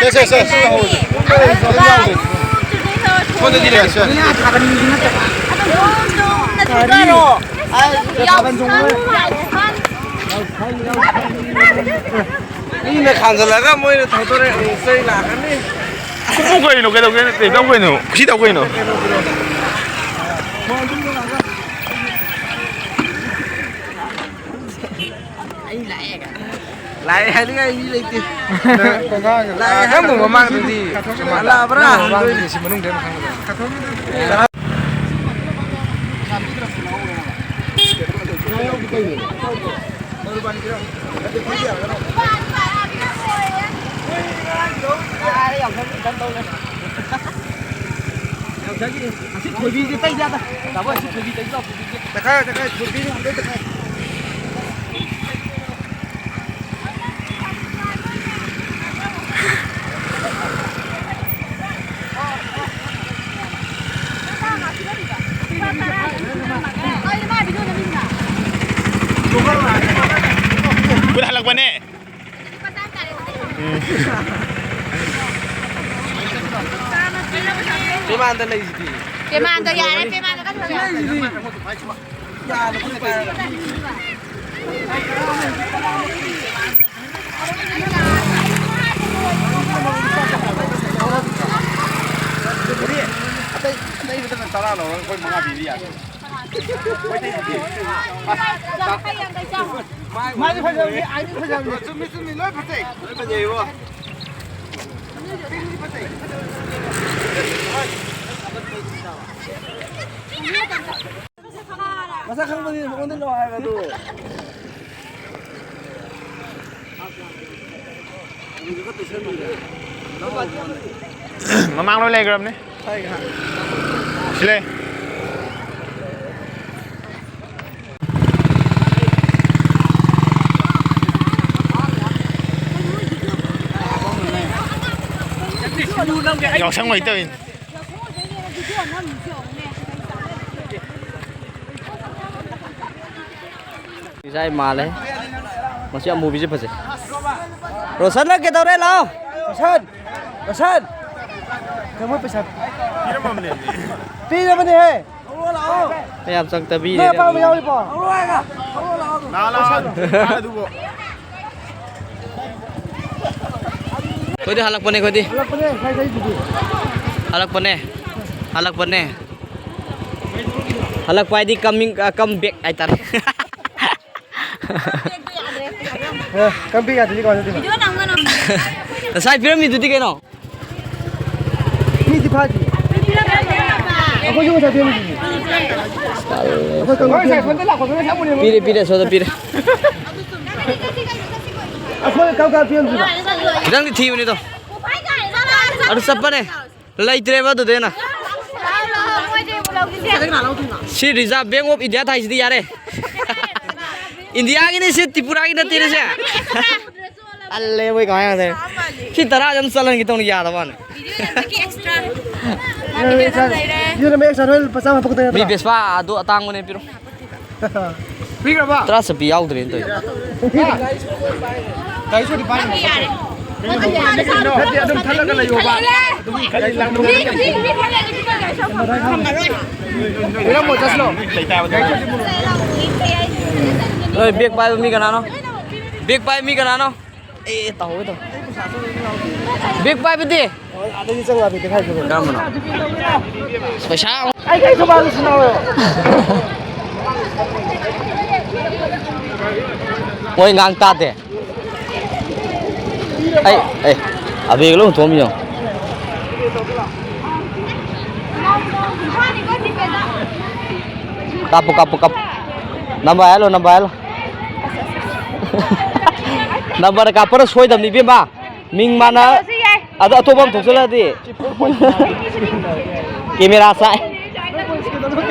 ꯁꯦ, ꯁꯦ, ꯁꯦ, ꯁꯦ꯫ ꯁꯣꯝꯗꯗꯤ ꯂꯩꯔꯁꯦ꯫ ꯃꯤꯅ ꯈꯥꯝꯖꯜꯂꯒ ꯃꯣꯏꯅ ꯊꯧꯗꯣꯔꯛꯑꯦ, ꯑꯃꯨꯛ ꯆꯩ ꯂꯥꯛꯀꯅꯤ꯫ ꯀꯩꯅꯣ, ꯀꯩꯗꯧꯒꯦ? ꯀꯩꯗꯧ ꯀꯩꯅꯣ? ꯁꯤ ꯇꯧ ꯀꯩꯅꯣ? ꯂꯥꯛꯑꯦ ꯍꯥꯏꯅꯤꯡꯉꯥꯏ ꯃꯤ ꯂꯩꯇꯦ꯫ ꯂꯥꯛꯑꯦ ꯍꯥꯏꯅꯕ ꯃꯃꯥꯡꯗꯗꯤ ꯂꯥꯛꯑꯕ꯭ꯔꯥ? ꯅꯪ ꯃꯃꯥꯡꯗꯗꯤ ꯁꯤ ꯃꯅꯨꯡꯗ ꯑꯃ ꯈꯪꯕꯗ꯫ ꯌꯥꯎꯁꯪꯒꯤ ꯑꯁꯤ ꯊꯣꯏꯕꯤꯁꯦ ꯇꯩ ꯌꯥꯗ꯫ ꯇꯥꯃꯣ, ꯑꯁꯤ ꯊꯣꯏꯕꯤ ꯇꯩ ꯂꯥꯎ, ꯊꯣꯏꯕꯤꯁꯦ꯫ ꯇꯈꯥꯏ, ꯇꯈꯥꯏ, ꯊꯣꯏꯕꯤꯁꯦ ꯑꯃꯨꯛꯇ ꯇꯈꯥꯏ꯫ ꯄꯦꯃꯥꯟꯗ ꯂꯩꯁꯤꯗꯤ꯫ ꯄꯦꯃꯥꯟꯗ ꯌꯥꯔꯦ, ꯄꯦꯃꯥꯟꯗ ꯀꯟꯅ ꯂꯩꯁꯤꯗꯤ꯫ ꯑꯇꯩ ꯑꯇꯩ ꯇꯔꯥ ꯂꯧꯔꯒ ꯑꯩꯈꯣꯏ ꯃꯉꯥ ꯄꯤꯕ ꯌꯥꯅꯤ꯫ ꯃꯥꯗꯤ ꯐꯖꯕꯅꯤ, ꯑꯩꯗꯤ ꯐꯖꯕꯅꯤ꯫ ꯆꯨꯝꯃꯤ, ꯆꯨꯝꯃꯤ, ꯂꯣꯏ ꯐꯖꯩ꯫ ꯂꯣꯏ ꯐꯖꯩꯕꯣ꯫ ꯃꯁꯛ ꯈꯪꯕꯅꯤ, ꯃꯉꯣꯟꯗ ꯂꯥꯛꯑꯣ ꯍꯥꯏꯕꯗꯨ꯫ ꯃꯃꯥꯡ ꯂꯣꯏ ꯂꯩꯈ꯭ꯔꯕꯅꯤ꯫ ꯁꯤ ꯂꯩ꯫ ꯌꯥꯎꯁꯪ ꯑꯣꯏ ꯇꯧꯔꯤꯅꯤ꯫ ꯏꯁꯥ ꯃꯥꯜꯂꯦ꯫ ꯃꯁꯤ ꯑꯃꯨꯕꯤꯁꯦ ꯐꯖꯩ꯫ ꯔꯣꯁꯟꯅ ꯀꯩꯗꯧꯔꯦ? ꯂꯥꯛꯑꯣ꯫ ꯔꯣꯁꯟ! ꯔꯣꯁꯟ! ꯀꯩꯅꯣ ꯄꯩꯁꯥ ꯄꯤꯔꯝꯃꯕꯅꯦ꯫ ꯄꯤꯔꯕꯅꯦꯍꯦ! ꯌꯥꯝ ꯆꯪ ꯇꯕꯤꯔꯦ꯫ ꯅꯣꯏ ꯑꯄꯥꯝꯕ ꯌꯥꯎꯔꯤꯕꯣ? ꯂꯥꯛꯑꯣ, ꯂꯥꯛꯑꯣ꯫ ꯑꯗꯨꯕꯨ꯫ ꯑꯩꯈꯣꯏꯗꯤ ꯍꯜꯂꯛꯄꯅꯦ, ꯑꯩꯈꯣꯏꯗꯤ꯫ ꯍꯜꯂꯛꯄꯅꯦ, ꯉꯁꯥꯏꯗꯩꯗꯨꯗꯤ꯫ ꯍꯜꯂꯛꯄꯅꯦ꯫ ꯍꯜꯂꯛꯄꯅꯦ꯫ ꯍꯜꯂꯛꯄ ꯍꯥꯏꯗꯤ coming, ꯑ, come back ꯍꯥꯏꯇꯥꯔꯦ꯫ ꯑꯦ, come back ꯌꯥꯗ꯭ꯔꯗꯤ ꯀꯃꯥꯏꯅ ꯇꯧꯗꯣꯏꯅꯣ? ꯉꯁꯥꯏ ꯄꯤꯔꯝꯃꯤꯗꯨꯗꯤ ꯀꯩꯅꯣ? ꯃꯤꯗꯤ ꯐꯥꯗꯤ꯫ ꯑꯩꯈꯣꯏꯁꯨ ꯉꯁꯥꯏ ꯄꯤꯔꯝꯃꯤꯗꯨꯗꯤ꯫ ꯑꯩꯈꯣꯏ ꯀꯪꯒꯥ ꯄꯤꯔꯝꯃꯤꯗꯨꯗꯤ꯫ ꯄꯤꯔꯦ, ꯄꯤꯔꯦ, ꯁꯣꯝꯗ ꯄꯤꯔꯦ꯫ ꯑꯩꯈꯣꯏ ꯀꯪꯒꯥ ꯄꯤꯔꯝꯃꯤꯗꯨꯗꯤ꯫ ꯈꯤꯇꯪꯗꯤ ꯊꯤꯕꯅꯤꯗꯣ꯫ ꯑꯗꯨ ꯆꯠꯄꯅꯦ꯫ ꯂꯩꯇ꯭ꯔꯦꯕ ꯑꯗꯨꯗꯩ ꯍꯦꯟꯅ꯫ ꯁꯤ Reserve Bank of India ꯊꯥꯏꯁꯤꯗꯤ ꯌꯥꯔꯦ꯫ ꯏꯟꯗꯤꯌꯥꯒꯤꯅꯤ ꯁꯤ, ꯇ꯭ꯔꯤꯄꯨꯔꯥꯒꯤ ꯅꯠꯇꯦꯅꯦ ꯁꯦ꯫ ꯇꯜꯂꯦ ꯃꯣꯏ ꯀꯃꯥꯏꯅ ꯇꯧꯗꯣꯏꯅꯣ? ꯁꯤ ꯇꯔꯥꯁꯦ ꯑꯗꯨꯝ ꯆꯠꯍꯟꯒꯦ ꯇꯧꯅꯤ, ꯌꯥꯗꯕ ꯋꯥꯅꯤ꯫ ꯁꯤꯗꯅ ꯃꯌꯦꯛ ꯆꯥꯟꯅ ꯂꯨꯄꯥ ꯆꯥꯝꯃ ꯍꯥꯞꯄꯛꯀꯗꯣꯏ ꯃꯤ ꯅꯠꯇ꯭ꯔꯣ? ꯕꯦꯁꯄꯥ ꯑꯗꯨ ꯑꯇꯥꯡꯕꯅꯦ ꯄꯤꯔꯣ꯫ ꯄꯤꯈ꯭ꯔꯕ? ꯇꯔꯥ ꯆꯠꯄꯤ ꯌꯥꯎꯗ꯭ꯔꯦꯅ ꯇꯧꯔꯤꯁꯦ꯫ ꯒꯥꯔꯤ ꯁꯣꯗꯤ ꯄꯥꯏꯔꯤ꯫ ꯅꯠꯇꯦ, ꯑꯗꯨꯝ ꯊꯠꯂꯒ ꯂꯩꯌꯣꯕ꯫ ꯄꯤꯔꯝꯃꯣ, ꯆꯠꯁꯤꯂꯣ꯫ ꯅꯣꯏ ꯕꯦꯛ ꯄꯥꯏꯕ ꯃꯤ ꯀꯅꯥꯅꯣ? ꯕꯦꯛ ꯄꯥꯏꯕ ꯃꯤ ꯀꯅꯥꯅꯣ? ꯑꯦ, ꯇꯧꯍꯧꯒꯦ ꯇꯧ꯫ ꯕꯦꯛ ꯄꯥꯏꯕꯗꯤ? ꯑꯗꯒꯤ ꯆꯪꯉꯛꯑꯗꯤ ꯀꯩ ꯍꯥꯏꯗꯣꯏꯕ? ꯀꯔꯝꯕꯅꯣ? ꯄꯩꯁꯥ ꯑꯃꯨꯛ ꯑꯩ ꯀꯩ ꯊꯧꯕꯥꯜꯗ ꯁꯤꯟꯅꯧ꯫ ꯃꯣꯏ ꯉꯥꯡ ꯇꯥꯗꯦ꯫ ꯑꯩ, ꯑꯩ, ꯑꯕꯦꯒ ꯂꯣꯏ ꯍꯨꯟꯇꯣꯛꯑꯝꯃꯤ ꯌꯦꯡꯉꯣ꯫ ꯀꯥꯞꯄꯨ, ꯀꯥꯞꯄꯨ, ꯀꯥꯞꯄꯨ꯫ ꯅꯝꯕꯔ ꯍꯥꯏꯍꯜꯂꯣ, ꯅꯝꯕꯔ ꯍꯥꯏꯍꯜꯂꯣ꯫ ꯅꯝꯕꯔ ꯀꯥꯞꯄꯅ ꯁꯣꯏꯗꯕꯅꯤ, ꯏꯕꯦꯝꯃ꯫ ꯃꯤꯡ ꯃꯥꯟꯅ ꯇꯧꯔꯁꯨ ꯌꯥꯏ꯫ ꯑꯗ ꯑꯇꯣꯞꯄ ꯑꯃ ꯊꯣꯛꯆꯜꯂꯛꯑꯗꯤ꯫ ꯀꯦꯃꯦꯔꯥ ꯆꯥꯛꯑꯦ꯫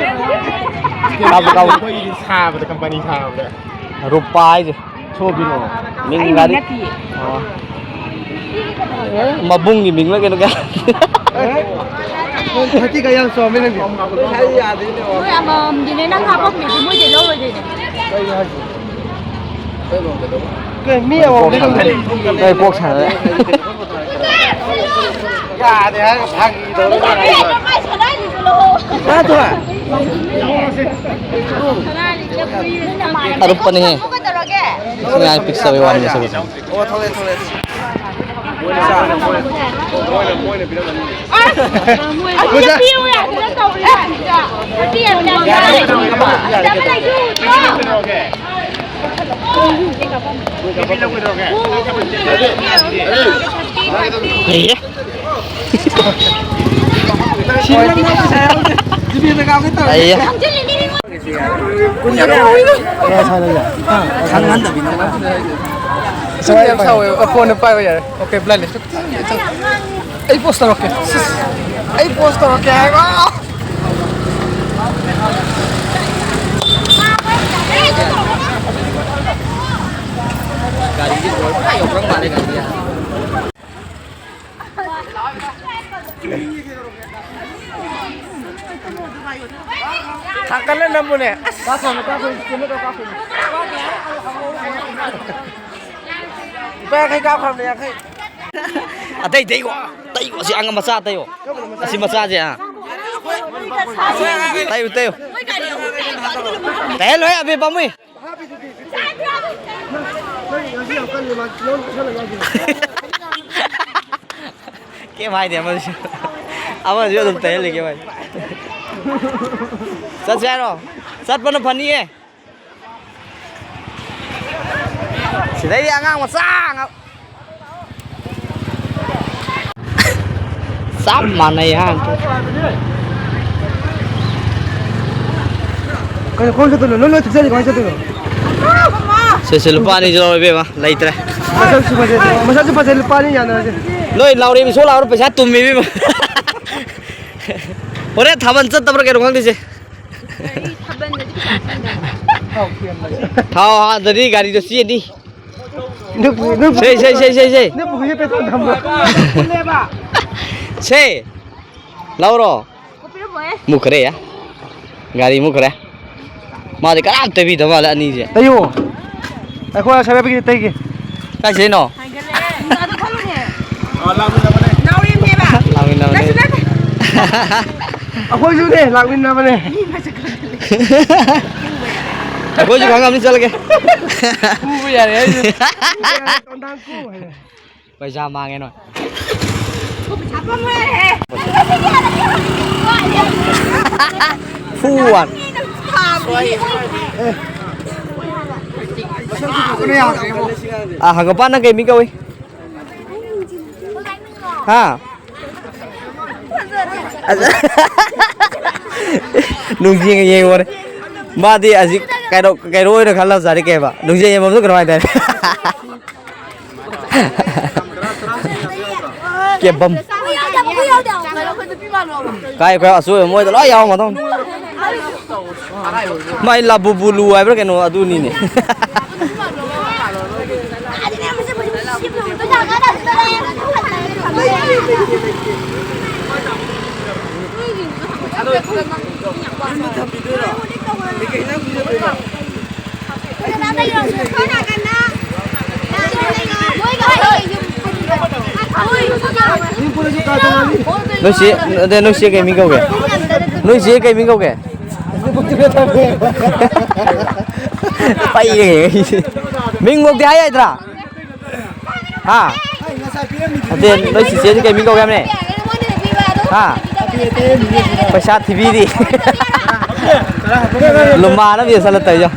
ꯀꯥꯞꯄꯨ, ꯀꯥꯞꯄꯨ꯫ ꯑꯩꯈꯣꯏꯒꯤꯗꯤ ꯁꯥꯕꯗ, ꯀꯝꯄꯅꯤ ꯁꯥꯕꯗ꯫ ꯔꯨꯄꯥ ꯍꯥꯏꯁꯦ꯫ ꯁꯣ ꯄꯤꯔꯛꯑꯣ꯫ ꯃꯤꯡ ꯑꯩ ꯃꯤꯡ ꯒꯥꯔꯤ꯫ ꯅꯠꯇꯤꯌꯦ꯫ ꯑꯣ꯫ ꯃꯕꯨꯡꯒꯤ ꯃꯤꯡꯂ ꯀꯩꯅꯣ ꯀꯌꯥ? ꯅꯪ ꯊꯥꯔꯇꯤꯒ ꯌꯥꯝ ꯆꯥꯎꯃꯦ ꯅꯪꯗꯤ꯫ ꯃꯣꯏ ꯑꯃꯃꯝꯒꯤꯅꯦ, ꯅꯪ ꯍꯥꯄꯝꯃꯤꯗꯤ ꯃꯣꯏꯗꯩ ꯂꯧꯔꯣꯏꯗꯣꯏꯅꯦ꯫ ꯀꯩꯅꯣ ꯍꯥꯏꯁꯤꯕꯣ? ꯀꯩ ꯃꯤ ꯑꯃꯃꯝꯗꯤ ꯂꯧꯗꯣꯏꯅꯦ꯫ ꯀꯩ ꯀꯣꯛ ꯁꯥꯟꯅꯔꯦ? ꯌꯥꯗꯦ ꯍꯥꯏꯔꯒ ꯐꯥꯒꯤ ꯇꯧꯔꯒ꯫ ꯇꯥꯗ꯭ꯔꯣ? ꯑꯔꯨꯞꯄꯅꯤꯍꯦ꯫ ꯁꯅꯥ ꯄꯤꯛꯆꯕꯩ ꯋꯥꯅꯤ ꯃꯁꯛ ꯎꯗꯦ꯫ ꯑꯣ, ꯊꯣꯛꯂꯛꯑꯦ, ꯊꯣꯛꯂꯛꯑꯦ꯫ ꯑꯁ! ꯃꯣꯏꯅ ꯄꯤꯌꯨ ꯌꯥꯗꯅ ꯇꯧꯔꯤ ꯀꯥꯟꯁꯤꯗ꯫ ꯄꯤꯌꯨ ꯌꯥꯗꯅ꯫ ꯂꯩꯌꯦ꯫ ꯂꯩꯌꯦ꯫ ꯁꯪꯍꯟꯗꯕꯤꯗ꯫ ꯁꯥꯎꯋꯦ, ꯐꯣꯟꯗ ꯄꯥꯏꯕ ꯌꯥꯔꯦ꯫ ꯑꯣꯀꯦ, ꯕ꯭ꯂꯥꯏꯟ ꯂꯤꯁ꯫ ꯑꯩ ꯄꯣꯁ ꯇꯧꯔꯛꯀꯦ꯫ ꯑꯩ ꯄꯣꯁ ꯇꯧꯔꯛꯀꯦ ꯍꯥꯏꯕ꯫ ꯒꯥꯔꯤꯁꯦ ꯂꯣꯏ ꯄꯨꯔꯥ ꯌꯧꯔꯛ ꯃꯥꯜꯂꯦ ꯒꯥꯔꯤꯁꯦ꯫ ꯊꯥꯡꯒꯠꯂ ꯅꯝꯃꯨꯅꯦ꯫ ꯑꯁ꯫ ꯂꯨꯄꯥ ꯌꯥꯡꯈꯩ ꯀꯥꯞꯈ꯭ꯔꯕꯅꯦ, ꯌꯥꯡꯈꯩ꯫ ꯑꯇꯩ ꯇꯩꯀꯣ, ꯇꯩꯀꯣ, ꯁꯤ ꯑꯉꯥꯡ ꯃꯆꯥ ꯇꯩꯌꯣ꯫ ꯑꯁꯤ ꯃꯆꯥꯁꯦ, ꯑꯥ꯫ ꯇꯩꯌꯨ, ꯇꯩꯌꯨ꯫ ꯇꯩꯍꯜꯂꯣꯍꯦ, ꯑꯕꯦ ꯄꯥꯝꯃꯨꯏ꯫ ꯀꯩꯝ ꯍꯥꯏꯗꯦ ꯑꯃꯁꯨ꯫ ꯑꯃꯁꯨ ꯑꯗꯨꯝ ꯇꯩꯍꯜꯂꯤ, ꯀꯩꯝ ꯍꯥꯏꯗꯦ꯫ ꯆꯠꯁꯦ ꯍꯥꯏꯔꯣ? ꯆꯠꯄꯅ ꯐꯅꯤꯌꯦ꯫ ꯁꯤꯗꯩꯗꯤ ꯑꯉꯥꯡ ꯃꯆꯥ ꯉꯥꯛ-, ꯆꯞ ꯃꯥꯟꯅꯩ ꯍꯥ꯫ ꯀꯩꯅꯣ, ꯈꯣꯡ ꯆꯠꯇꯣꯏꯅꯣ? ꯂꯣꯏ, ꯂꯣꯏ ꯊꯨꯞꯆꯜꯂꯤ, ꯀꯃꯥꯏꯅ ꯆꯠꯇꯣꯏꯅꯣ? ꯁꯦ, ꯁꯦ, ꯂꯨꯄꯥ ꯑꯅꯤꯁꯨ ꯂꯧꯔꯣ, ꯏꯕꯦꯝꯃ, ꯂꯩꯇ꯭ꯔꯦ꯫ ꯃꯁꯛꯁꯨ ꯐꯖꯩ, ꯃꯁꯛꯁꯨ ꯐꯖꯩ, ꯂꯨꯄꯥ ꯑꯅꯤ ꯌꯥꯅꯔꯁꯦ꯫ ꯅꯣꯏ ꯂꯥꯎꯔꯦꯝꯕꯤ ꯁꯣ ꯂꯥꯎꯔ ꯄꯩꯁꯥ ꯇꯨꯝꯃꯤ, ꯏꯕꯦꯝꯃ꯫ ꯍꯣꯔꯦꯟ ꯊꯥꯕꯜ ꯆꯠꯇꯕ꯭ꯔꯥ ꯀꯩꯅꯣ ꯈꯪꯗꯦ, ꯁꯦ꯫ ꯒꯥꯔꯤ ꯊꯥꯕꯜꯗꯗꯤ ꯄꯩꯁꯥ ꯆꯪꯗꯕꯅꯤ꯫ ꯊꯥꯎ ꯍꯥꯟꯗꯗꯤ ꯒꯥꯔꯤꯗꯣ ꯆꯦꯟꯅꯤ꯫ ꯅꯨꯞ-, ꯅꯨꯞ-, ꯁꯦ, ꯁꯦ, ꯁꯦ, ꯁꯦ, ꯁꯦ꯫ ꯅꯨꯞ ꯍꯨꯏꯌꯦ ꯄꯦꯇ꯭ꯔꯣꯜ ꯊꯝꯕ꯫ ꯁꯦ, ꯂꯧꯔꯣ꯫ ꯀꯣꯛꯄꯤꯔꯝꯃꯣꯍꯦ꯫ ꯃꯨꯠꯈ꯭ꯔꯦ, ꯌꯥ꯫ ꯒꯥꯔꯤ ꯃꯨꯠꯈ꯭ꯔꯦ꯫ ꯃꯥꯗꯤ ꯀꯅꯥꯝ ꯇꯩꯕꯤꯗ ꯃꯥꯜꯂꯦ ꯑꯅꯤꯁꯦ꯫ ꯇꯩꯌꯣ꯫ ꯑꯩꯈꯣꯏ ꯑꯁꯥꯏ ꯄꯤꯒꯦ, ꯇꯩꯒꯦ꯫ ꯀꯥꯏ ꯆꯠꯂꯤꯅꯣ? ꯍꯥꯏꯒꯠꯂꯛꯑꯦ꯫ ꯑꯗꯨ ꯊꯣꯛꯂꯛꯑꯦ꯫ ꯅꯥꯎꯔꯦꯝꯅꯦꯕ꯫ ꯂꯥꯛꯃꯤꯟꯅꯕꯅꯦ꯫ ꯅꯠꯇꯦ, ꯅꯠꯇꯦ꯫ ꯑꯩꯈꯣꯏꯁꯨꯅꯦ, ꯂꯥꯛꯃꯤꯟꯅꯕꯅꯦ꯫ ꯃꯤ ꯃꯁꯛ ꯈꯪꯗꯦ꯫ ꯑꯩꯈꯣꯏꯁꯨ ꯈꯪꯉꯝꯅꯤ, ꯆꯠꯂꯒꯦ꯫ ꯄꯨꯕ ꯌꯥꯔꯦ ꯍꯥꯏꯁꯦ꯫ ꯇꯣꯟꯗꯥꯡ ꯀꯨ ꯍꯥꯏꯔꯦ꯫ ꯄꯩꯁꯥ ꯃꯥꯡꯉꯦ ꯅꯣꯏ꯫ ꯐꯨ ꯋꯥꯟ꯫ ꯑꯥ, ꯍꯪꯒꯄꯥꯟ ꯅꯪ ꯀꯩ ꯃꯤꯡ ꯀꯧꯏ? ꯍꯥ? ꯑꯁ-, ꯅꯨꯡꯖꯦꯡꯒ ꯌꯦꯡꯉꯣꯔꯦ꯫ ꯃꯥꯗꯤ ꯍꯧꯖꯤꯛ ꯀꯩꯅꯣ, ꯀꯩꯅꯣ ꯑꯣꯏꯅ ꯈꯜꯂꯕꯖꯥꯠꯅꯤ ꯀꯩꯕ? ꯅꯨꯡꯖꯦꯡ ꯌꯦꯡꯐꯝꯗꯨ ꯀꯩꯅꯣ ꯍꯥꯏꯇꯥꯔꯦ꯫ ꯀꯦꯕꯝ꯫ ꯀꯥꯏ, ꯀꯥꯏ, ꯑꯆꯣꯏꯕ ꯃꯣꯏꯗ ꯂꯣꯏ ꯌꯥꯎꯔꯝꯃꯗꯧꯅꯤ꯫ ꯃꯥꯏ ꯂꯥꯕꯨꯕꯨꯂꯨ ꯍꯥꯏꯕ꯭ꯔꯥ ꯀꯩꯅꯣ ꯑꯗꯨꯅꯤꯅꯦ꯫ ꯅꯣꯏ ꯆꯦ, ꯑꯗ ꯅꯣꯏ ꯆꯦ ꯀꯩ ꯃꯤꯡ ꯀꯧꯒꯦ? ꯅꯣꯏ ꯆꯦ ꯀꯩ ꯃꯤꯡ ꯀꯧꯒꯦ? ꯄꯩꯔꯦ꯫ ꯃꯤꯡ ꯐꯧꯗꯤ ꯍꯥꯏ ꯌꯥꯏꯗ꯭ꯔꯥ? ꯍꯥ? ꯅꯠꯇꯦ, ꯅꯣꯏ ꯆꯤꯆꯦꯁꯤ ꯀꯩ ꯃꯤꯡ ꯀꯧꯒꯦ ꯍꯥꯏꯕꯅꯦ? ꯍꯥ? ꯄꯩꯁꯥ ꯊꯤꯕꯤꯔꯤ꯫ ꯂꯨꯃꯥꯅ ꯃꯤ ꯆꯠꯂ ꯇꯧ ꯌꯥ꯫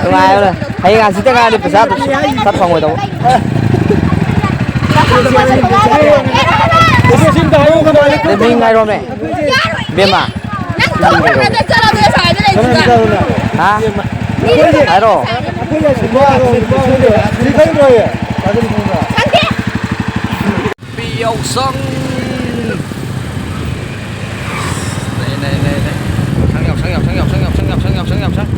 ꯅꯨꯡꯉꯥꯏꯕ꯭ꯔꯥ? ꯍꯌꯦꯡ ꯍꯪꯆꯤꯠꯇ ꯉꯥꯏꯔꯗꯤ ꯄꯩꯁꯥ ꯑꯗꯨꯝ ꯁꯠ ꯐꯪꯉꯣꯏꯗꯧꯕ꯫ ꯑꯗꯩ ꯃꯤ ꯉꯥꯏꯔꯣꯝꯃꯦ꯫ ꯏꯕꯦꯝꯃ꯫ ꯍꯥ? ꯍꯥꯏꯔꯣ꯫ ꯌꯥꯎꯁꯪ꯫ ꯂꯩ, ꯂꯩ, ꯂꯩ, ꯂꯩ꯫ ꯌꯥꯎꯁꯪ, ꯌꯥꯎꯁꯪ꯫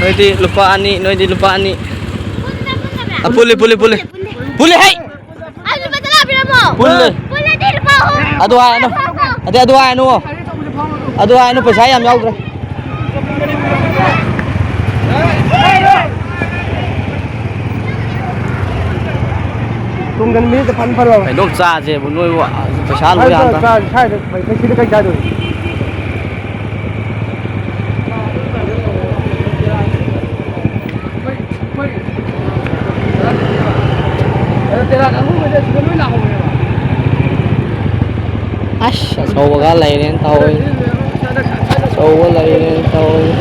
ꯅꯣꯏꯗꯤ ꯂꯨꯄꯥ ꯑꯅꯤ, ꯅꯣꯏꯗꯤ ꯂꯨꯄꯥ ꯑꯅꯤ꯫ ꯑ, ꯄꯨꯜꯂꯤ, ꯄꯨꯜꯂꯤ, ꯄꯨꯜꯂꯤ꯫ ꯄꯨꯜꯂꯤ ꯍꯩ! ꯑꯗꯨ ꯂꯨꯄꯥ ꯇꯔꯥ ꯄꯤꯔꯝꯃꯣ꯫ ꯄꯨꯜꯂꯦ꯫ ꯄꯨꯜꯂꯗꯤ ꯂꯨꯄꯥ ꯑꯍꯨꯝ꯫ ꯑꯗꯨ ꯍꯥꯏꯅꯨ꯫ ꯑꯗꯨ, ꯑꯗꯨ ꯍꯥꯏꯅꯨ꯫ ꯑꯗꯨ ꯍꯥꯏꯅꯨ, ꯄꯩꯁꯥ ꯌꯥꯝ ꯌꯥꯎꯗ꯭ꯔꯦ꯫ ꯇꯨꯡꯗꯅ ꯃꯤꯅꯤꯠ ꯐꯟ ꯐꯟ ꯂꯥꯎ꯫ ꯀꯩꯅꯣꯝ ꯆꯥꯁꯦꯕꯨ ꯅꯣꯏꯕꯨ ꯄꯩꯁꯥ ꯂꯣꯏ ꯍꯥꯟ ꯆꯥ-, ꯆꯥ-, ꯁ꯭ꯋꯥꯏꯗ ꯀꯩ-, ꯀꯩ-, ꯁꯤꯗ ꯀꯩ ꯆꯥꯗꯣꯏ? ꯑꯁ, ꯑꯆꯧꯕꯒ ꯂꯩꯔꯦꯅ ꯇꯧꯔꯤ꯫ ꯑꯆꯧꯕ ꯂꯩꯔꯦꯅ ꯇꯧꯔꯤ꯫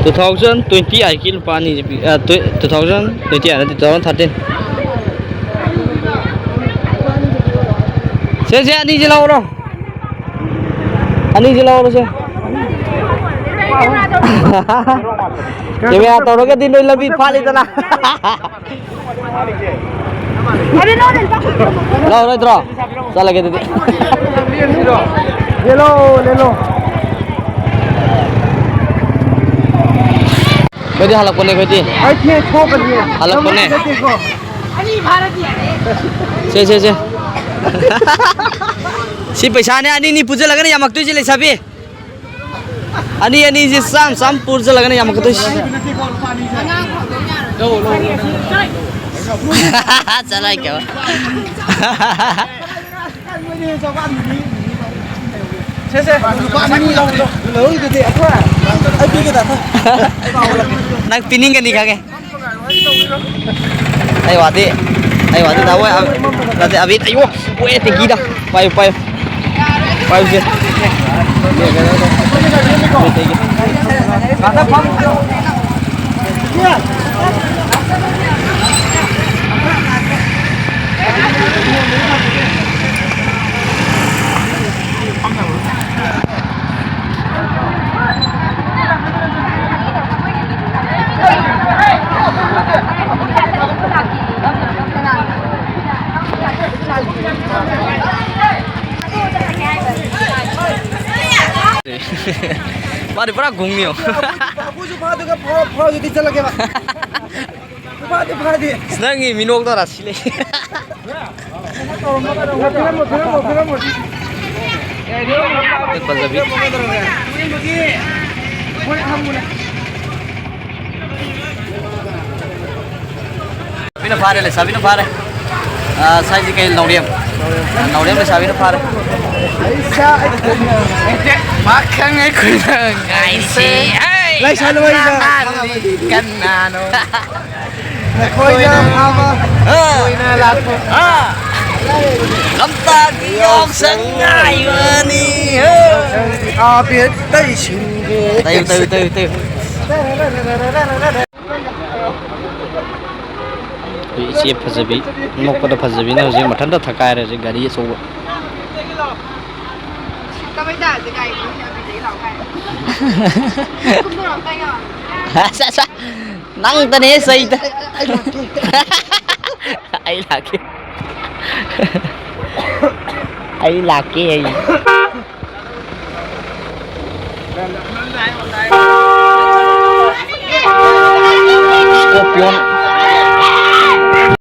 Two thousand twenty eight ꯀꯤ ꯂꯨꯄꯥ ꯑꯅꯤꯁꯦ ꯄꯤ-, ꯑ, twe-, two thousand twenty eight ꯅꯠꯇꯦ, two thousand thirteen꯫ ꯁꯦ, ꯁꯦ, ꯑꯅꯤꯁꯦ ꯂꯧꯔꯣ꯫ ꯑꯅꯤꯁꯦ ꯂꯧꯔꯣꯁꯦ꯫ ꯀꯦꯃꯦꯔꯥ ꯇꯧꯔꯒꯗꯤ ꯅꯣꯏ ꯂꯝꯕꯤ ꯐꯥꯠꯂꯤꯗꯅ꯫ ꯂꯧꯔꯣꯏꯗ꯭ꯔꯣ? ꯆꯠꯂꯒꯦ ꯑꯗꯨꯗꯤ꯫ ꯂꯦꯂꯣ, ꯂꯦꯂꯣ꯫ ꯑꯩꯈꯣꯏꯗꯤ ꯍꯜꯂꯛꯄꯅꯦ, ꯑꯩꯈꯣꯏꯗꯤ꯫ ꯑꯩ ꯊꯦꯡ ꯊꯣꯛꯀꯅꯤ꯫ ꯍꯜꯂꯛꯄꯅꯦ꯫ ꯅꯠꯇꯦꯀꯣ꯫ ꯁꯦ, ꯁꯦ, ꯁꯦ꯫ ꯁꯤ ꯄꯩꯁꯥꯅꯦ, ꯑꯅꯤ ꯑꯅꯤ ꯄꯨꯖꯜꯂꯒꯅ ꯌꯥꯝꯃꯛꯇꯣꯏꯁꯦ, ꯂꯩꯁꯥꯕꯤ꯫ ꯑꯅꯤ ꯑꯅꯤꯁꯦ ꯆꯥꯝ ꯆꯥꯝ ꯄꯨꯖꯜꯂꯒꯅ ꯌꯥꯝꯃꯛꯀꯗꯣꯏꯁꯦ꯫ ꯆꯠꯂꯣ, ꯀꯩꯕ? ꯁꯦ, ꯁꯦ꯫ ꯂꯨꯄꯥ ꯑꯅꯤ ꯂꯧ-, ꯂꯧꯔꯤꯗꯨꯗꯤ ꯑꯩꯈꯣꯏ꯫ ꯑꯩ ꯄꯤꯒꯦꯗ, ꯑꯩꯈꯣꯏ꯫ ꯅꯪ ꯄꯤꯅꯤꯡꯒꯅꯤ ꯈꯪꯉꯦ꯫ ꯑꯩ ꯋꯥꯗꯤ, ꯑꯩ ꯋꯥꯗꯤ ꯅꯍꯥꯟꯋꯥꯏ ꯑ-, ꯅꯠꯇꯦ, ꯑꯕꯤꯠ, ꯑꯌꯣ, ꯄꯣꯛꯑꯦ, ꯇꯦꯡꯀꯤꯗ꯫ ꯄꯥꯏꯌꯨ, ꯄꯥꯏꯌꯨ꯫ ꯄꯥꯏꯌꯨꯁꯦ꯫ ꯃꯥꯗꯤ ꯄꯨꯔꯥ ꯒꯨꯡꯅꯤꯌꯣ꯫ ꯑꯩꯈꯣꯏꯁꯨ ꯐꯥꯗꯨꯒ ꯐꯥ-, ꯐꯥꯔꯒꯗꯤ ꯆꯠꯂꯒꯦꯕ꯫ ꯐꯥꯗꯦ, ꯐꯥꯗꯦ꯫ ꯑꯁ, ꯅꯪꯒꯤ ꯃꯤꯅꯣꯛꯇꯣ ꯔꯥꯁꯤ ꯂꯩ꯫ Film, film, film. ꯐꯖꯕꯤ꯫ ꯂꯩꯁꯥꯕꯤꯅ ꯐꯥꯔꯦ, ꯂꯩꯁꯥꯕꯤꯅ ꯐꯥꯔꯦ꯫ ꯑ, ꯁꯥꯏꯁꯤ ꯀꯩ, ꯅꯥꯎꯔꯦꯝ꯫ ꯑ, ꯅꯥꯎꯔꯦꯝ ꯂꯩꯁꯥꯕꯤꯅ ꯐꯥꯔꯦ꯫ ꯄꯥꯈꯪ ꯑꯩꯈꯣꯏꯅ ꯉꯥꯏꯔꯤꯁꯦ꯫ ꯂꯩꯁꯥ ꯂꯣꯏꯅ꯫ ꯀꯅꯥꯅꯣ? ꯅꯈꯣꯏꯅ ꯐꯥꯕ꯫ ꯑ꯫ ꯑꯩꯈꯣꯏꯅ ꯂꯥꯛꯄ꯫ ꯑ꯫ ꯂꯝꯇꯥꯒꯤ ꯌꯥꯎꯁꯪ ꯉꯥꯏꯕꯅꯤ꯫ ꯑ꯫ ꯑꯕꯦꯠ ꯇꯩꯁꯤꯟꯒꯦ꯫ ꯇꯩꯌꯨ, ꯇꯩꯌꯨ, ꯇꯩꯌꯨ, ꯇꯩꯌꯨ꯫ ꯑꯩꯈꯣꯏ ꯏꯆꯦ ꯐꯖꯕꯤ, ꯅꯣꯛꯄꯗ ꯐꯖꯕꯤꯅ ꯍꯧꯖꯤꯛ ꯃꯊꯟꯇ ꯊꯛꯀꯥꯏꯔꯦ ꯍꯧꯖꯤꯛ ꯒꯥꯔꯤ ꯑꯆꯧꯕ꯫ ꯁꯤꯠꯇꯕꯩ ꯇꯥꯏꯞꯇ ꯒꯥꯔꯤꯗꯣ ꯑꯣꯏꯅ ꯑꯗꯨꯗꯒꯤ ꯂꯥꯎ ꯀꯥꯏ꯫ ꯀꯨꯝꯊꯔꯛꯑꯣ ꯑꯝꯇ ꯌꯥꯎ꯫ ꯑꯁ, ꯑꯁ, ꯅꯪꯇꯅꯦ ꯆꯩꯗ꯫ ꯑꯩ, ꯑꯩ, ꯑꯩ ꯂꯥꯛꯀꯦ꯫ ꯑꯩ ꯂꯥꯛꯀꯦ꯫ ꯑꯩ ꯂꯥꯛꯀꯦ, ꯑꯩ꯫ Scorpion꯫